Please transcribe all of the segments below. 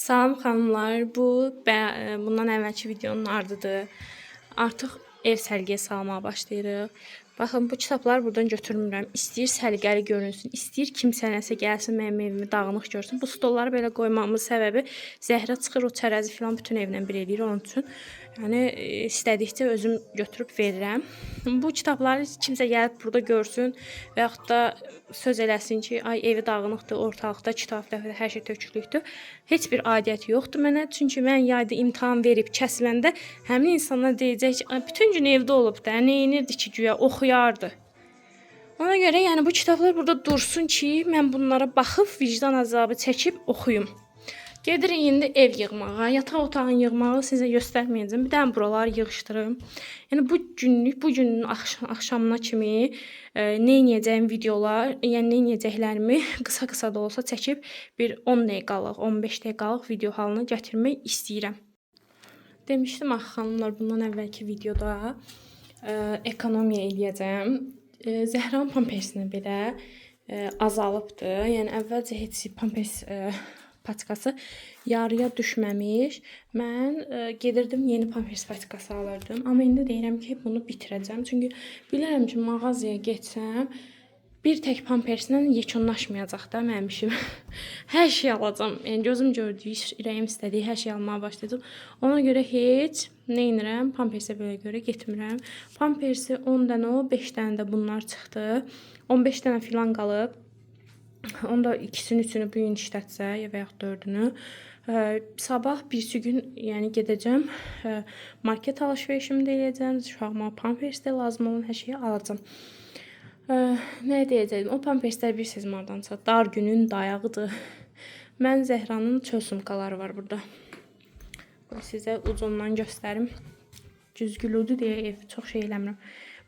Salam xanımlar, bu bundan əvvəlki videonun ardıdır. Artıq ev səliqəyə salmağa başlayırıq. Baxın, bu kitabları buradan götürmürəm. İstəyir səliqəli görünsün, istəyir kimsə nəsə gəlsin mənim evimi dağınıq görsün. Bu stolları belə qoymamın səbəbi Zəhra çıxır o çərəzi filan bütün evlə bir eləyir onun üçün. Yəni istədikcə özüm götürüb verirəm. Bu kitabları kimsə gəlib burada görsün və yaxud da söz eləsin ki, ay evi dağınıqdır, ortalıqda kitab, dəftər, hər şey tökülükdür. Heç bir aidiyyəti yoxdur mənə. Çünki mən yayda imtahan verib kəsiləndə həmin insanlar deyəcək ki, "Ay, bütün gün evdə olub da, nə edirdi ki, güya oxuyardı." Ona görə yəni bu kitablar burada dursun ki, mən bunlara baxıb vicdan əzabı çəkib oxuyum. Gedirik indi ev yığmağa, yataq otağını yığmağı sizə göstərməyəcəm. Bir dənə buraları yığışdırım. Yəni bu günlük, bu günün axşamına kimi nə edəcəyim videolar, yəni nə edəcəklərimi qısa-qısa da olsa çəkib bir 10 dəqiqəlıq, 15 dəqiqəlik video halına gətirmək istəyirəm. Demişdim axı xanımlar bundan əvvəlki videoda ekonomiya eləyəcəm. Zəhranın pampersinə belə azalıbdı. Yəni əvvəlcə heç pampers paçkası yarıya düşməmiş. Mən gedirdim yeni pampers paçkası alırdım. Amma indi deyirəm ki, bunu bitirəcəm. Çünki bilirəm ki, mağazaya getsəm bir tək pamperslə yekunlaşmayacaq da mənim işim. Hər şey alacam. Yəni gözüm gördüyü, ürəyim istədiyi hər şey almağa başlayacağam. Ona görə heç nə edirəm? Pampersə belə görə getmirəm. Pampersi 10 dənə o, 5 dənə də bunlar çıxdı. 15 dənə filan qalıb. Onu da ikisini, üçünü bu gün işlətsə ya və yaxud dördünü. Sabah birisi gün yəni gedəcəm. Market alış-verişimi də eləyəcəm. Uşağıma pampers də lazım olan hər şeyi alacağam. Nə deyəcəkdim? O pamperslər bilirsiniz hardansa. Dar günün dayağıdır. Mən Zəhranın çöl sumkaları var burada. Qoy sizə ucundan göstərim. Güzgülüdür deyə ev çox şey eləmirəm.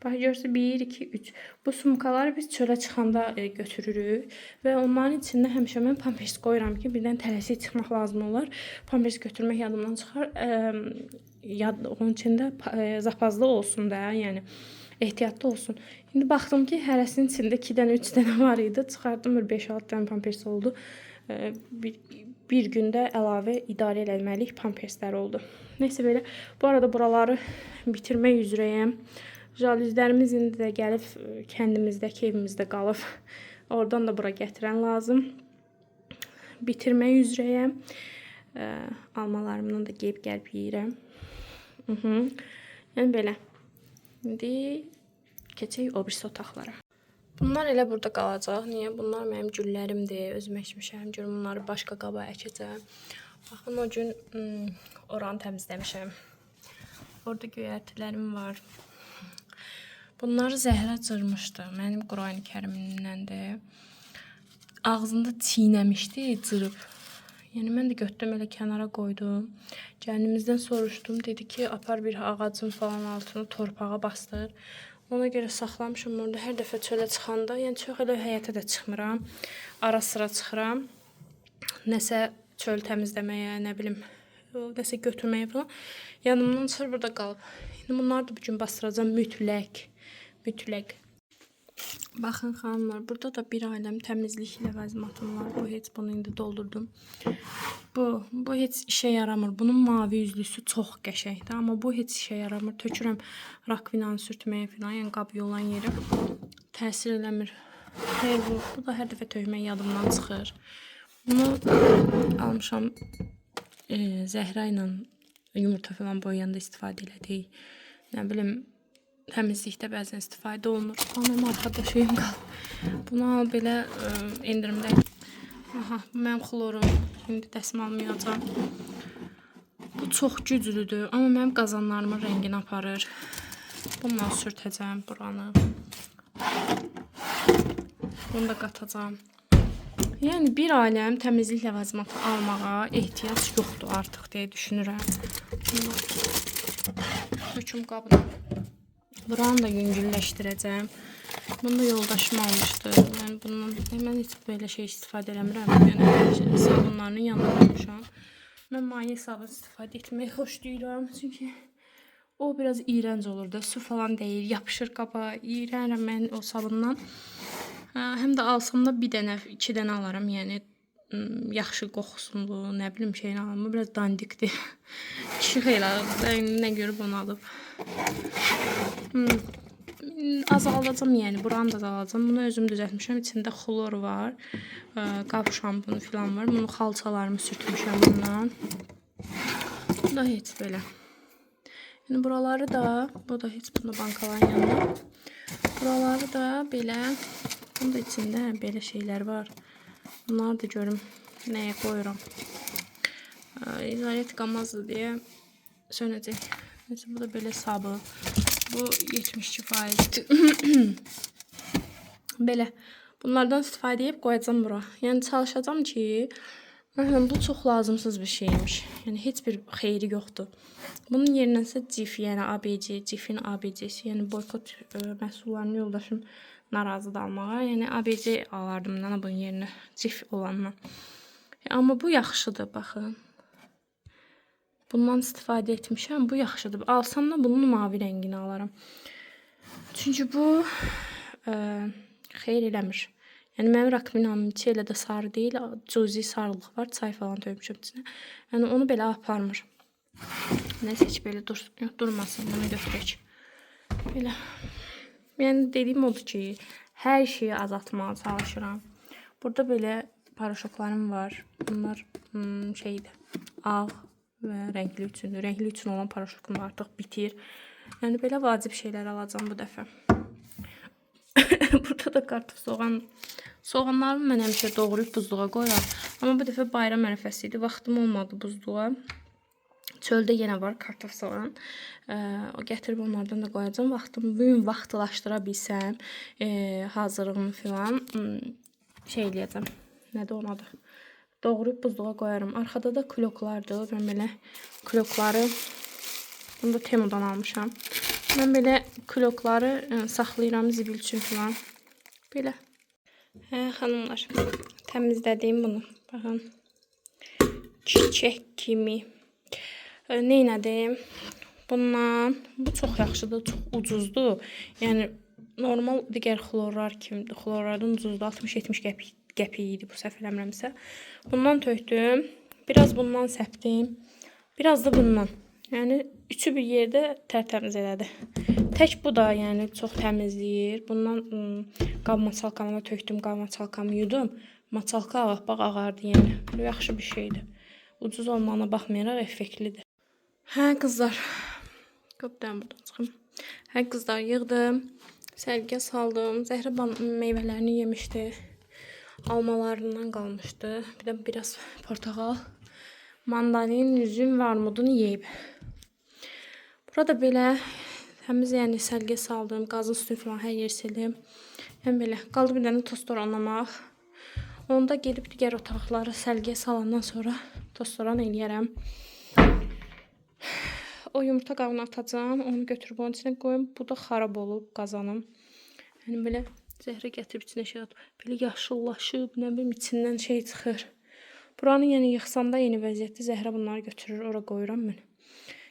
Bax görürsünüz 1 2 3. Bu sumkaları biz çölə çıxanda götürürük və onların içində həmişə mən pampers qoyuram ki, birdən tələsik çıxmaq lazım olar. Pampers götürmək yadımdan çıxar. Yad onun içində zapazlı olsun da, yəni ehtiyatlı olsun. İndi baxdım ki, hərəsinin içində 2 dənə, 3 dənə var idi. Çıxartdım bir 5-6 dənə pampers oldu. Bir gündə əlavə idarə eləməlik pamperslər oldu. Neysə belə. Bu arada buraları bitirmək üzrəyəm. Jalüzlərimiz indi də gəlib kəndimizdəki evimizdə qalıb. Oradan da bura gətirən lazım. Bitirmək üzrəyəm. Almalarımdan da geyib gəlib yeyirəm. Yəni belə. İndi keçək o birisi otaqlara. Bunlar elə burada qalacaq. Niyə? Bunlar mənim güllərimdir. Özüm əkmişəm. Görüm bunları başqa qaba əkəcəm. Baxın o gün oranı təmizləmişəm. Orada göyərtilərim var. Bunları Zəhra cırmışdı. Mənim Qurani Kərimimdəndir. Ağzında çiynəmişdi, cırıb. Yəni mən də götürdüm elə kənara qoydum. Gəlinimizdən soruşdum, dedi ki, apar bir ağacın falan altını torpağa bastır. Ona görə saxlamışam orada. Hər dəfə çölə çıxanda, yəni çox elə həyətə də çıxmıram. Ara sıra çıxıram. Nəsə çöl təmizləməyə, nə bilim, nəsə götürməyə falan. Yanımdan çıxır burada qalıb. İndi bunları da bu gün bastıracağam mütləq. Mütləq. Baxın xanımlar, burada da bir aləm təmizlik ləvazimatım var. Bu heç bunu indi doldurdum. Bu heç işə yaramır. Bunun mavi üzlüsü çox qəşəngdir, amma bu heç işə yaramır. Tökürəm rakvinanı sürtməyə falan, yəni qab yolan yeri təsir eləmir. Hey, bu da hər dəfə tökmək yadımdan çıxır. Bunu almışam Zəhra ilə yumurta falan boyayanda istifadə elədik. Nə bilim, təmizlikdə bəzən istifadə olunur. Anam arxada şeyim qalıb. Bunu al belə endirimdə. Aha, bu mənim xlorum. İndi dəsmalımı yuyacağam. Bu çox güclüdür, amma mənim qazanlarımın rəngini aparır. Bununla sürtəcəm buranı. Bunu da qatacağam. Yəni bir aləm təmizlik ləvazimatı almağa ehtiyac yoxdur artıq deyə düşünürəm. Bunu töküm qabına. Buranı da yüngülləşdirəcəm. Bunu da yoldaşım almışdı. Yəni bundan mən heç belə şey istifadə eləmirəm. Yəni belə sabunlarının yanına qoymuşam. Mən maye sabun istifadə etməyi xoşlayıram. Çünki o biraz iyrənc olur da. Su falan dəyir, yapışır qaba. İyrənirəm mən o sabundan. Hə, həm də alsam da bir dənə, iki dənə alaram. Yəni yaxşı qoxusunu, nə bilim şeyini alım. Bu biraz dandikdir. Kişi xeyli alıb. Nə görüb onu alıb. Azaldacam, yəni buranı da azaldacam. Bunu özüm düzəltmişəm. İçində xlor var. Qab şampunu falan var. Bunu xalçalarımı sürtmüşəm bundan. Bu da heç belə. Yəni buraları da, bu da heç bunu bankaların yanında. Buraları da belə, bunun da içində belə şeylər var. Bunları da görüm nəyə qoyuram. İzolet qamazdır deyə sönəcək. Neyse, bu da belə sabun. Bu 72%. Belə. Bunlardan istifadə edib qoyacağam bura. Yəni çalışacağam ki, məsələn bu çox lazımsız bir şeymiş. Yəni heç bir xeyri yoxdur. Bunun yerinə isə Cif, yəni ABC, Cifin ABC-si, yəni boykot məhsullarını yoldaşım narazıdır almağa. Yəni ABC alardım da bunun yerinə Cif olandan. Amma bu yaxşıdır, baxın. Bundan istifadə etmişəm. Bu yaxşıdır. Alsam da bunun mavi rəngini alaram. Çünki bu xeyir eləmir. Yəni mənim rakvinamın içi elə də sarı deyil, cüzi sarılıq var. Çay falan tökmüşəm içinə. Yəni onu belə aparmır. Nəsə heç belə dursun, yox, durmasın, bunu götürək. Belə. Yəni dediyim odur ki, hər şeyi azaltmağa çalışıram. Burada belə paraşoklarım var. Bunlar şeydir, ağ və rəngli üçündür. Rəngli üçün olan paraşokum artıq bitir. Yəni belə vacib şeylər alacağam bu dəfə. Burada da kartof, soğan. Soğanlarımı mən həmişə doğrayıb buzluğa qoyuram. Amma bu dəfə bayram ərəfəsi idi. Vaxtım olmadı buzluğa. Çöldə yenə var kartof, soğan. O gətirib onlardan da qoyacağam. Vaxtım bu gün vaxtlaşdıra bilsəm, hazırlığımı filan şey eləyəcəm. Nədir onun adı? Doğrayıb buzluğa qoyaram. Arxada da kloklardır. Mən belə klokları bunu da Temudan almışam. Mən belə klokları saxlayıram zibil üçün filan. Belə. Hə, xanımlar, təmizlədim bunu. Baxın. Çiçək kimi. Neynədim? Bundan, bu çox yaxşıdır, çox ucuzdur. Yəni normal digər xlorlar kimidir. Xlorlardan ucuzdur. 60-70 qəpik idi bu səhv eləmirəmsə. Bundan tökdüm. Biraz bundan səpdim. Biraz da bundan. Yəni üçü bir yerdə tərtəmiz elədi. Tək bu da yəni çox təmizləyir. Bundan qab maçalkamı da tökdüm, qab maçalkamı yudum. Maçalka ağappaq ağardı yəni. Bu yaxşı bir şeydir. Ucuz olmağına baxmayaraq effektlidir. Hə qızlar. Qapıdan buradan çıxım. Hə qızlar, yığdım. Sərgiyə saldım. Zəhra meyvələrini yemişdi. Almalarından qalmışdı. Bir də biraz portağal, mandalin, üzüm və armudunu yeyib. Burada belə təmiz, yəni sərgiyə saldım. Qazın üstünü falan hər yer sildim. Yəni belə qaldı bir dənə tost oranlamaq. Onda gedib digər otaqları sərgiyə salandan sonra tost oran eləyərəm. O yumurta qabını atacağam. Onu götürüb onun içinə qoyum. Bu da xarab olub qazanım. Yəni belə Zəhra gətirib içinə şey atıb. Belə yaşıllaşıb, nə bilim içindən şey çıxır. Buranı yəni yıxsam da yeni vəziyyətdə Zəhra bunları götürür, ora qoyuram mən.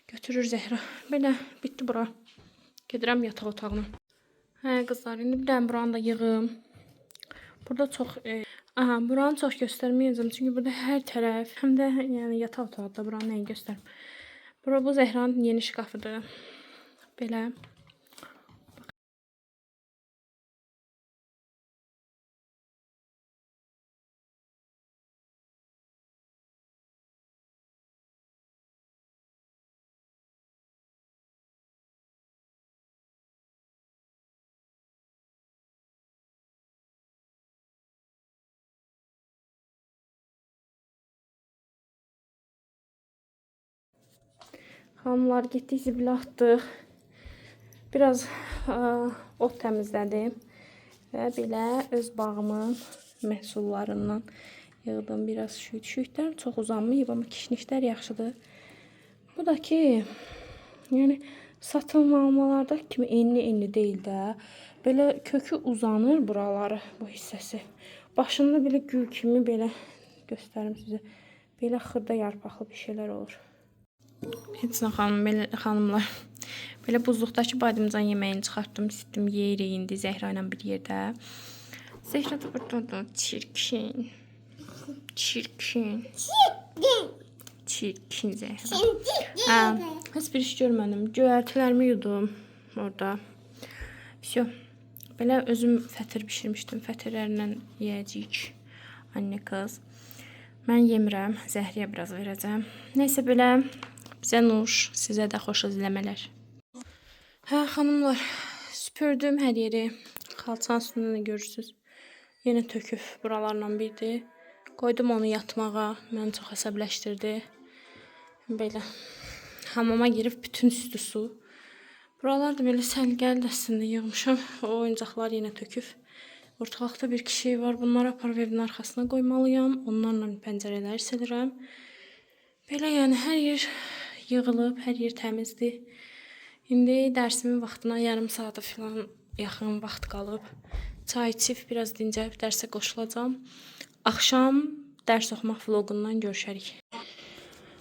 Götürür Zəhra. Belə bitdi bura. Gedirəm yataq otağına. Hə qızlar, indi bir dənə buranı da yığım. Burada çox aha, buranı çox göstərməyəcəm. Çünki burada hər tərəf, həm də yəni yataq otağı da buranı nəyi göstərim. Bura bu Zəhranın yeni şkafıdır. Belə. Xanımlar, getdik zibilə atdıq. Biraz ot təmizlədim. Və belə öz bağımın məhsullarından yığdım biraz şüyüd. Şüyüdlər çox uzanmayıb, amma kişnişlər yaxşıdır. Bu da ki, yəni satın almalarda kimi enli-enli deyil də. Belə kökü uzanır buraları, bu hissəsi. Başında belə gül kimi belə göstərim sizə. Belə xırda yarpaqlı bir şeylər olur. Heç nə xanım, belə xanımlar. Belə buzluqdakı badımcan yeməyini çıxartdım, isitdim, yeyirik indi Zəhra ilə bir yerdə. Zəhra da buradadır, çirkin. Çirkin. Çirkin Zəhra. Hə, heç bir iş görmədim. Göyərtilərimi yudum orada. Vəsə. Belə özüm fətir bişirmişdim. Fətirlərlə yeyəcəyik. Anne qız. Mən yemirəm. Zəhriyə biraz verəcəm. Nəysə belə bizə nuş, sizə də xoş izləmələr. Hə, xanımlar, süpürdüm hər yeri. Xalçanın üstündə də görürsüz. Yenə töküb buralarla birdir. Qoydum onu yatmağa. Məni çox əsəbləşdirdi. Belə hamama girib bütün üstü su. Buralar da belə səliqəli də əslində yığmışam. O oyuncaqlar yenə töküb. Ortalıqda bir kişi var. Bunları aparıb evin arxasına qoymalıyam. Onlarla pəncərələri silirəm. Belə yəni hər yer yığılıb, hər yer təmizdir. İndi dərsimin vaxtına yarım saata falan yaxın vaxt qalıb. Çay içib biraz dincəlib dərsə qoşulacağam. Axşam dərs oxumaq vloqundan görüşərik.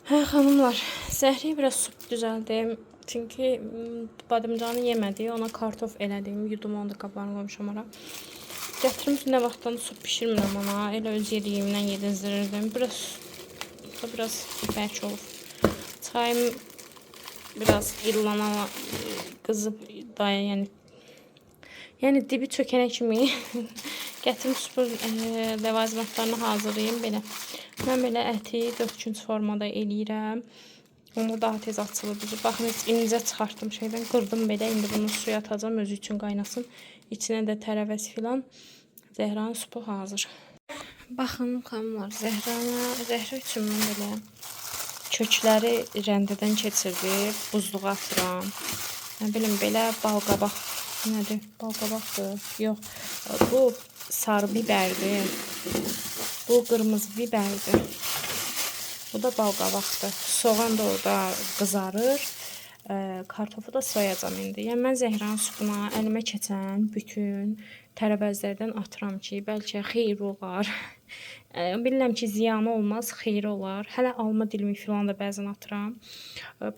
Hə xanımlar, Zəhriyə biraz sup düzəldim. Çünki badımcanı yemədi, ona kartof elədim. Yudum onu da qablarını qoymuşam ora. Gətirmiş nə vaxtdan sup bişirmirəm ona. Elə öz yediyimdən yedizdirirdim. Biraz bərk olub. Çayım biraz illana qızıb daya, yəni dibi çökənə kimi gətirim supun ləvazimatlarını hazırlayım belə. Mən belə əti dördkünc formada eləyirəm. Onda daha tez açılır düzü. Baxın, heç incə çıxartdım şeydən, qırdım belə. İndi bunu suya atacağam, özü üçün qaynasın. İçinə də tərəvəz filan. Zəhranın supu hazır. Baxın xanımlar, Zəhra üçün mən belə kökləri rəndədən keçirib buzluğa atıram. Nə bilim, belə balqabaq nədir? Balqabaqdır. Yox, bu sarı biberdir. Bu qırmızı biberdir. Bu da balqabaqdır. Soğan da orada qızarır. Kartofu da soyacağam indi. Yəni mən Zəhranın supuna əlimə keçən bütün tərəvəzlərdən atıram ki, bəlkə xeyri olar. Bilirəm ki, ziyanı olmaz, xeyri olar. Hələ alma dilimi filan da bəzən atıram.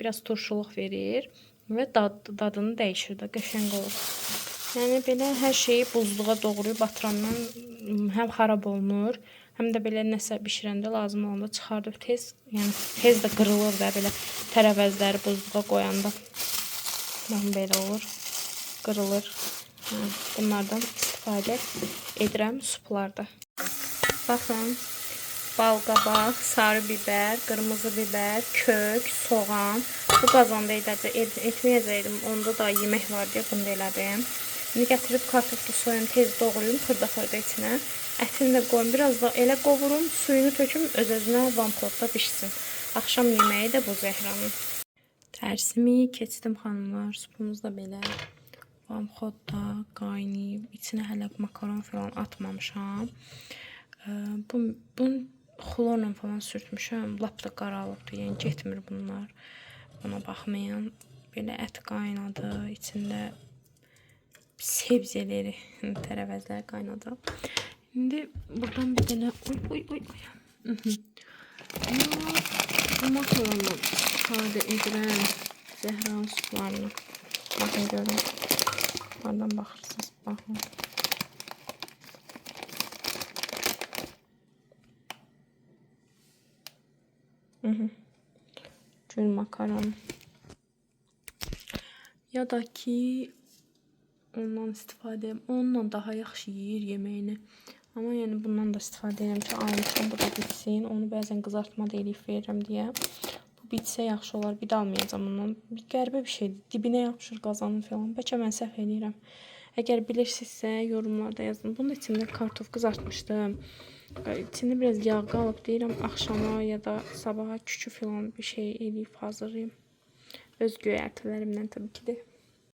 Biraz turşuluq verir və dadını dəyişir də, qəşəng olur. Yəni belə hər şeyi buzluğa doğrayıb atıram mən. Həm xarab olmur, həm də belə nəsə bişirəndə lazım olanda çıxardıb tez, yəni tez də qırılır da belə tərəvəzləri buzluğa qoyanda. Baxın belə olur, qırılır. Hə, bunlardan istifadə edirəm suplarda. Baxın, balqabaq, sarı biber, qırmızı biber, kök, soğan. Bu qazanda etməyəcəkdim. Onda da yemək var deyə bunu da elədim. İndi gətirib kartoflu soyum, tez doğrayım, xırda-xırda içinə. Ətini də qoyum, biraz da elə qovurum, suyunu töküm, öz-özünə vamxodda bişsin. Axşam yeməyi də bu Zəhranın. Dərsimi keçdim xanımlar, supumuz da belə vamxodda qaynayıb, içinə hələ makaron falan atmamışam. Bunu xlorla falan sürtmüşəm, lap da qaralıbdır, yəni getmir bunlar. Buna baxmayın. Belə ət qaynadı, içində sebzeleri, tərəvəzlər qaynadı. İndi buradan bir dənə oy oy oy oy. Bu makaronla istifadə edirəm Zəhranın suplarını. Baxın görün. Hardan baxırsınız? Baxın. Gül makaron. Ya da ki ondan istifadə edirəm. Onunla daha yaxşı yeyir yeməyini. Amma yəni bundan da istifadə edirəm ki, almışam, bu da bitsin. Onu bəzən qızartma da eləyib verirəm deyə. Bu bitsə yaxşı olar. Bir də almayacağam ondan. Bir qəribə bir şeydir. Dibinə yapışır qazanın falan. Bəlkə mən səhv eləyirəm. Əgər bilirsinizsə yorumlarda yazın. Bunun içində kartof qızartmışdım. İçində biraz yağ qalıb deyirəm axşama ya da sabaha kükü falan bir şey eləyib hazırlayım. Öz göyərtilərimdən tabii ki də.